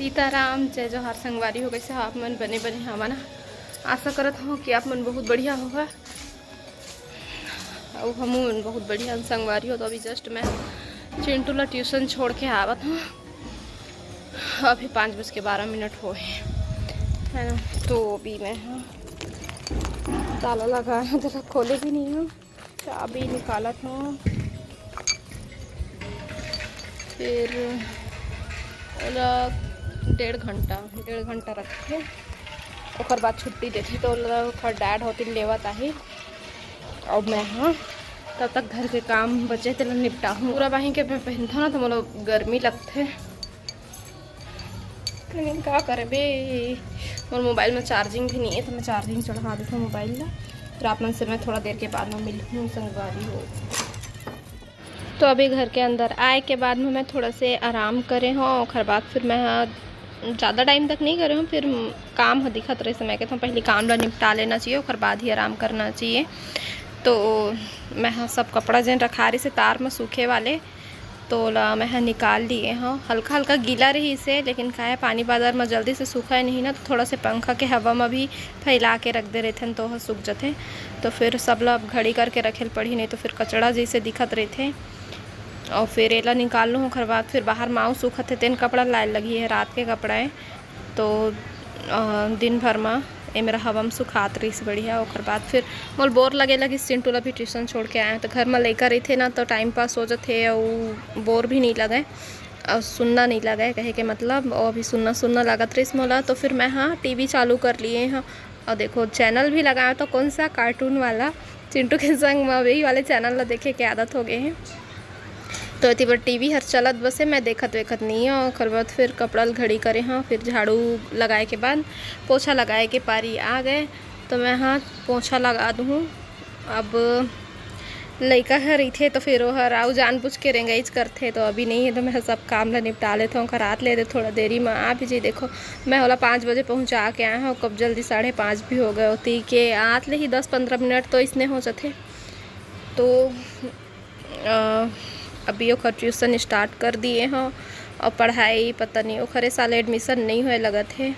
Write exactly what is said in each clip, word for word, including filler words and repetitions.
सीताराम, जय जोहार संगवारी हो। कइसे हो आप मन? बने बने हवा ना? आशा करत हूँ कि आप मन बहुत बढ़िया होगा। अउ हमू मन बहुत बढ़िया हन संगवारी हो। तो अभी just मैं चिंटू ला ट्यूशन छोड़ के आवत हूँ। अभी पाँच बज के बारह मिनट होए हे, है ना? तो अभी मैं, हाँ, ताला लगाए हूँ, तेला खोले भी नहीं हूँ। चाबी निकालत हूँ, फिर ओला डेढ़ घंटा, डेढ़ घंटा रखथे, ओकर बाद छुट्टी देथे, तो ओला ओकर dad होती लेवत आही। अब मैं, हाँ, तब तक घर के काम बचे तेला निपटाहूँ। पूरा बाही के मैं पहनथव ना, तो मोला गर्मी लगथे। लेकिन का करबे, मोर मोबाइल में charging भी नहीं है, तो मैं charging चढ़ा देथव मोबाइल ला। फिर आप मन से मैं थोड़ा देर के बाद में मिलहूँ संगवारी हो। तो अभी घर के अंदर आए के बाद में मैं थोड़ा से आराम करे हूँ, ओकर बाद फिर मैं, हाँ, ज़्यादा टाइम तक नहीं करे हूँ। फिर काम ह दिखत रहे, मैं कहता हूँ पहले काम ला निपटा लेना चाहिए, ओकर बाद ही आराम करना चाहिए। तो मैं, हाँ, सब कपड़ा जेन रखा रही से तार में सूखे वाले, तो ओला मैं ह निकाल लिए हव। हल्का हल्का गीला रहिस हे, लेकिन का हे, पानी बादर म जल्दी से सूखय नहीं ना, तो थोड़ा से पंखा के हवा म भी फैला के रख दे रहिथन, तो ओह सूख जथे। तो फिर सब ला अब घड़ी करके रखे ल पड़ही, नहीं तो फिर कचड़ा जैसे दिखत रहिथे। और फिर एला निकाल लूँ, ओखर बाद फिर बाहर माऊ सूखत हे, तेन कपड़ा लाए लगही, हे रात के कपड़ा हे। तो अ, दिन भर म ए मेरा हवा म सुखात रहिस बढ़िया। ओकर बाद फिर मोल बोर लगे लगिस, चिंटू ला भी ट्यूशन छोड़ के आए, तो घर म लइका रहिथे ना, तो टाइम पास हो जथे अउ बोर भी नहीं लगे अउ सुन्ना नहीं लगे, कहे के मतलब, अउ अभी सुन्ना सुन्ना लागत रहिस मोला। तो फिर मैं, हाँ, टीवी चालू कर लिए, हाँ, अउ देखो, चैनल भी लगाए, तो कौन सा, कार्टून वाला, चिंटू के संग म वही वाले चैनल ला देखे के आदत हो गए हे। तो एती बर टीवी हर चलत बसे, मैं देखत वेखत नहीं हूँ। ओकर बाद फिर कपड़ा ल घड़ी करे हूँ, फिर झाड़ू लगाए के बाद पोछा लगाए के पारी आ गए, तो मैं, हाँ, पोछा लगा दूँ। अब लइका हर रहिथे, तो फिर ओहर अउ जानबूझ के रेंगईच करथे, तो अभी नहीं है, तो मैं सब काम ला निपटा लेथव, ओकर आत ले दे थोड़ा देरी में आ भी जी। देखो, मैं ओला पाँच बजे पहुँचा के आए हूँ, कब जल्दी साढ़े पाँच भी हो गए होती के आत ले ही दस पंद्रह मिनट तो इसने हो जथे। तो अ, अभी ओकर ट्यूशन स्टार्ट कर दिए हव, और पढ़ाई पता नहीं, ओखरे साल एडमिशन नहीं होए लगत हे।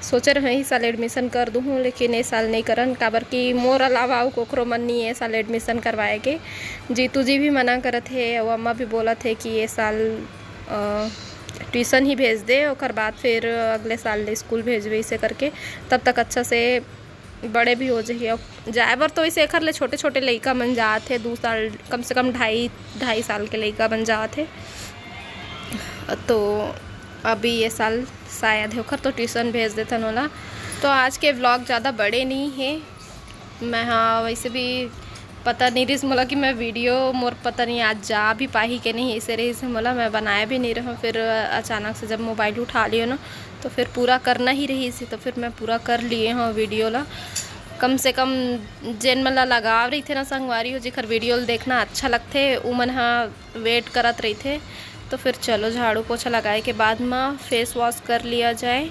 सोचे रहे ही साल एडमिशन कर दूँ, लेकिन ए साल नहीं करन, काबर कि मोर अलावा अउ कोकरो मन नहीं ए साल एडमिशन करवाए के। जीतू जी भी मना करत हे, अउ अम्मा भी बोलत हे कि ए साल, अ, ट्यूशन ही भेज दे, ओकर बाद फिर अगले साल ले स्कूल भेजबे, इसे करके तब तक अच्छा से बड़े भी हो जही। अब जाए बर तो इसे एखर ले छोटे छोटे लइका मन जात हे, दू साल, कम से कम ढाई, ढाई साल के लइका मन जात हे। तो अभी ये साल शायद हे ओखर, तो ट्यूशन भेज देथन ओला। तो आज के व्लॉग ज़्यादा बड़े नहीं हे। मैं, हाँ, वैसे भी पता नहीं रहिस मोला कि मैं वीडियो, मोर पता नहीं आज जा भी पाही के नहीं, ऐसे रहिस हे मोला, मैं बनाए भी नहीं रहूँ। फिर अचानक से जब मोबाइल उठा लियो ना, तो फिर पूरा करना ही रहिस हे, तो फिर मैं पूरा कर लिए हूँ वीडियो ला। कम से कम जेन मन ला लगाव रहिथे ना संगवारी हो, जेकर वीडियो ल देखना अच्छा लगथे, उमन ह वेट करत रहिथे। तो फिर चलो, झाड़ू पोछा लगाए के बाद म फेस वॉश कर लिया जाए।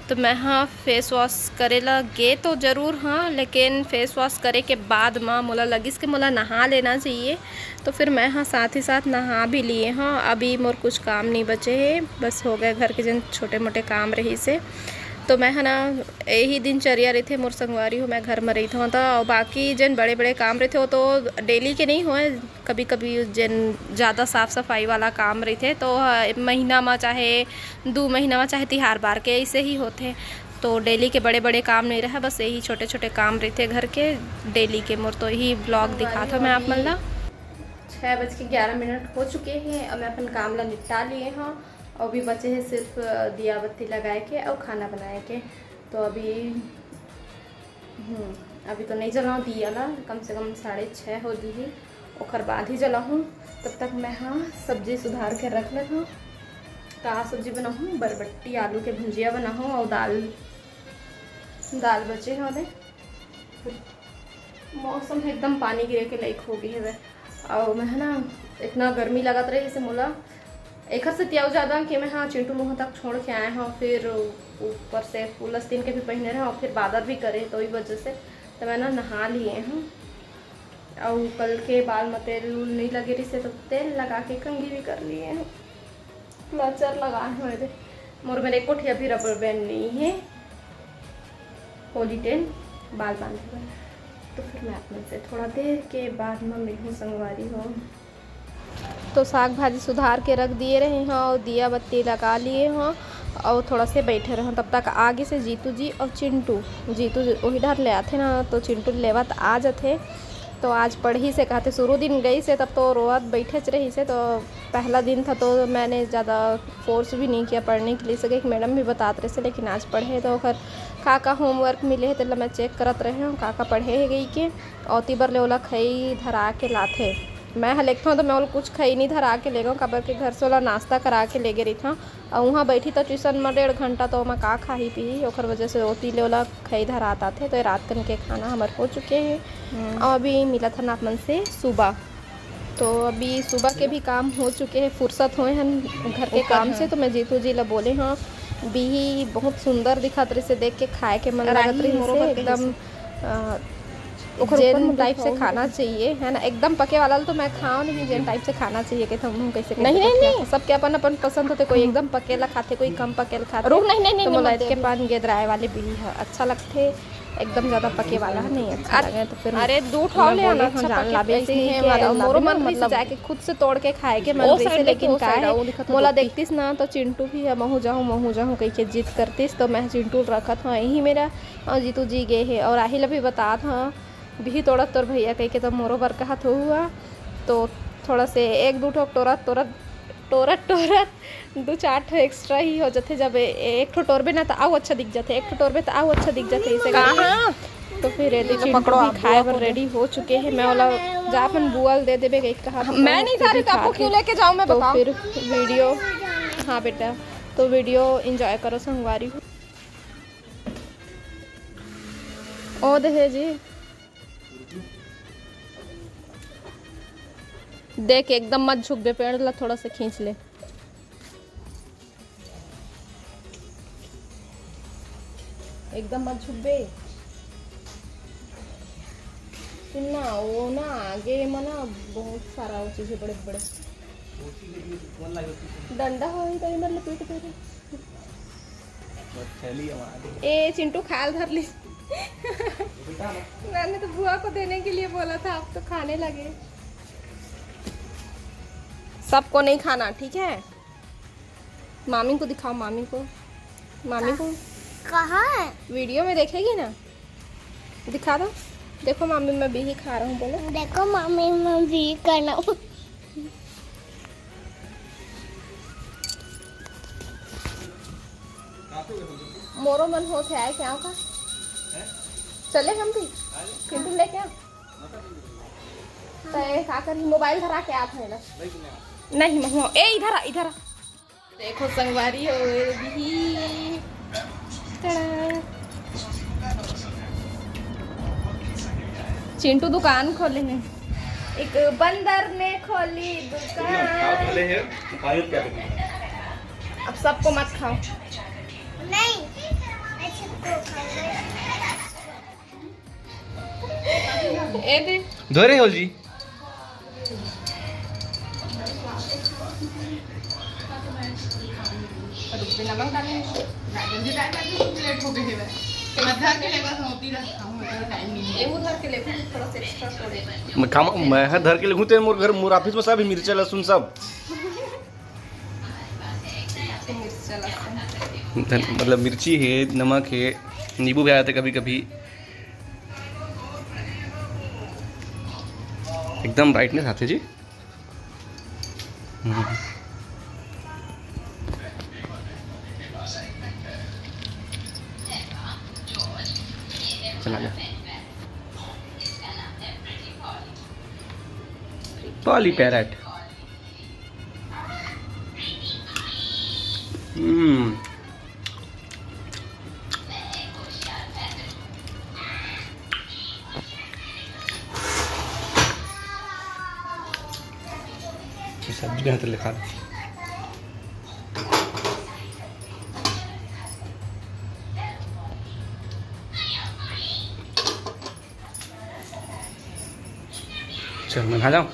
तो मैं, हाँ, फेस वॉश करे ला गे तो जरूर, हाँ, लेकिन फेस वॉश करे के बाद म मोला लगिस कि मोला नहा लेना चाहिए। तो फिर मैं, हाँ, साथ ही साथ नहा भी लिए, हाँ। अभी मोर कुछ काम नहीं बचे हे, बस हो गए घर के जन छोटे मोटे काम रहिस हे। तो मैं, हाँ ना, यही दिनचर्या रहिथे मोर संगवारी हो, मैं घर में रहिथव त। और बाकी जन बड़े बड़े काम रहिथे, वो तो डेली के नहीं होए, कभी कभी जेन ज़्यादा साफ सफाई वाला काम रहिथे, तो, हाँ, महीना में चाहे दू महीना में चाहे तिहार बार के ऐसे ही होथे। तो डेली के बड़े बड़े काम नहीं रहे, बस यही छोटे छोटे काम रहिथे घर के डेली के। मोर तो यही व्लॉग दिखात हव मैं आप मन ला। छः बज के ग्यारह मिनट हो चुके हैं। अब मैं अपन काम ला निपटा लिए हव। अभी बचे हे सिर्फ दिया बत्ती लगाए के और खाना बनाए के। तो अभी, हम्म, अभी तो नहीं जलाऊँ दिया ला, कम से कम साढ़े छः हो दी ही, ओकर बाद ही जलाऊँ। तब तक मैं, हाँ, सब्जी सुधार के रख लेथव। का सब्जी बनाऊँ? बरबट्टी आलू के भुंजिया बनाऊँ और दाल, दाल बचे हे ओदे। मौसम ह एकदम पानी गिरे के लायक हो गे हवय। अउ मैं ह ना, इतना गर्मी लगत रहिस हे मोला, एखर से तियाऊ जादा कि मैं ह चिंटू नोहा तक छोड़ के आए हव, फिर ऊपर से फुल आस्तीन के भी पहिने रहे और फिर बादर भी करे, तो ई वजह से तो मैं ना नहा लिए हव। अउ कल के बाल म तेल उल नहीं लगे रहिस हे, तो तेल लगा के कंघी भी कर लिए हव। क्लचर लगाए हव एदे। मोर मेर एको ठे अभी रबर बैंड नहीं है, पोनीटेल बाल बांधे बर। तो फिर मैं आप मन से थोड़ा देर के बाद में मिलहूँ संगवारी हो। तो साग भाजी सुधार के रख दिए रहे हों और दिया बत्ती लगा लिए हों और थोड़ा से बैठे रहे हों। तब तक आगे से जीतू जी और चिंटू, जीतू जी वही डहर ले आथे ना, तो चिंटू लेवत आ जाथे। तो आज पढ़िस हे कहथे, शुरू दिन गइस हे तब तो रोवत बैठेच रहिस हे। तो पहला दिन था तो मैंने ज़्यादा फोर्स भी नहीं किया पढ़ने के लिए, सके कि मैडम भी बतात रहिस हे, लेकिन आज पढ़े हे तो ओकर का का होमवर्क मिले हे तेला मैं चेक करत रहे हों, का का पढ़े हे कहिके। औती बर ले ओला खई धरा के लाथे। मैं ह लेगथों तो मैं ओला कुछ खई नहीं धरा के लेगों, काबर के घर से ओला नाश्ता करा के लेगे रहिथों। अउ उहाँ बैठी तो ट्यूशन म डेढ़ घंटा, तो ओमा का खाही पीही, ओखर वजह से ओती ले ओला खई धरात आथे। तो ये रात कन के खाना हमर हो चुके हे। अउ अभी मिलत हन आप मन से सुबह। तो अभी सुबह के भी काम हो चुके हे, फुर्सत होए हन घर के काम से। तो मैं जीतू जी ला बोले हों, बिही बहुत सुंदर दिखत रहिस हे, देख के खाए के मन लगत रहिस हे एकदम। अ, ओकर ऊपर जेन में टाइप से खाना चाहिए, है ना, एकदम पके वाला ल तो मैं खाओ नहीं, जेन टाइप से खाना चाहिए, कहते हम कैसे, कैसे नहीं, नहीं, नहीं। सबके अपन अपन पसंद होथे, कोई एकदम पकेला खाथे, कोई कम पकेला खाथे। रुक, नहीं, नहीं, नहीं, तो नहीं, मोला मत दे के अभी। पान गेदराए वाले बिही ह अच्छा लगथे, एकदम ज्यादा पके वाला ह नहीं अच्छा लगे। तो फिर अरे, दू ठो ले आना, अच्छा जान लाबे, ऐसे ही है, मोरो मन रहिस जाके खुद से तोड़ के खाए के मन रहिस हे, लेकिन का है, मोला देखतिस ना तो चिंटू भी ह महू जाहूँ, महू जाहूँ कहिके जिद करतिस, तो मैं चिंटू रखत हूँ यही मेरा। अउ जीतू जी गे हे अउ राही ल भी बतात हं, बिही तोड़त तोर भैया कहिके, तो मोरो बर कहत हुआ। तो थोड़ा से एक दू ठो टोरत टोरत टोरत टोरत दू चार ठो एक्स्ट्रा ही हो जाथे। जब ए-, एक ठो टोरबे ना तो अउ अच्छा दिख जाथे, एक ठो टोरबे तो अउ अच्छा दिख जाथे। इसे करके तो फिर ये चिंटू भी खाए बर रेडी हो चुके हैं। मैं वाला जा अपन बुआ ल दे देबे कहिके कहा, मैं नहीं खा रही, तो आपको क्यों लेके जाऊँ मैं, तो बताओ। फिर वीडियो, हाँ बेटा, तो वीडियो एंजॉय करो संगवारी हो। ओ देहे जी, देख एकदम मत झुकबे, पेड़ ला थोड़ा सा खींच ले, एकदम मत झुकबे। सुन ना, वो ना आगे में ना बहुत सारा वो चीज है, बड़े बड़े डंडा हो ही तो इधर लपेट दे रहे। ए चिंटू खाल धर ली। मैंने तो बुआ को देने के लिए बोला था, आप तो खाने लगे। सबको नहीं खाना, ठीक है? मामी को दिखाओ, मामी को, मामी को। कहाँ है? वीडियो में देखेगी ना, दिखा दो। देखो मामी, मैं बिही खा रहा हूँ, बोलो। देखो मामी, मैं बिही खाना हूँ। मोरो मन होत है क्या का? चले हम भी? चिंटू लेके आ। तो ये का करी, मोबाइल धरा के आत है ना। नहीं, मैं हूँ। ए, इधर आ, इधर आ। देखो संगवारी हो, ये भी। टड़ा। चिंटू दुकान खोले हैं। एक बंदर ने खोली दुकान। अब सबको मत खाओ। नहीं, मैं सबको खाऊंगा। ए दे। धोरे हो जी। रुक दे, नमक डालेंगे। जल्दी डाल, जल्दी, लेट हो गई है। मैं धर के लेकर होती रहता हूँ, मेरे को टाइम नहीं है। ये वो धर के लेकर थोड़ा सा एक्स्ट्रा थोड़े। मैं काम, मैं है धर के लिखूँ तेरे मोर घर, मोर ऑफिस में सब मिर्चा लहसुन सब। मिर्चा लहसुन। धन-, मतलब मिर्ची है, नमक है, नींबू भी आ जाते कभी कभी। एकदम ब्राइटनेस आते जी। हम्म। चला जा। Polly parrot. हम्म। सब्जी हाथ ले खा। चल, मैं खा जाऊँ।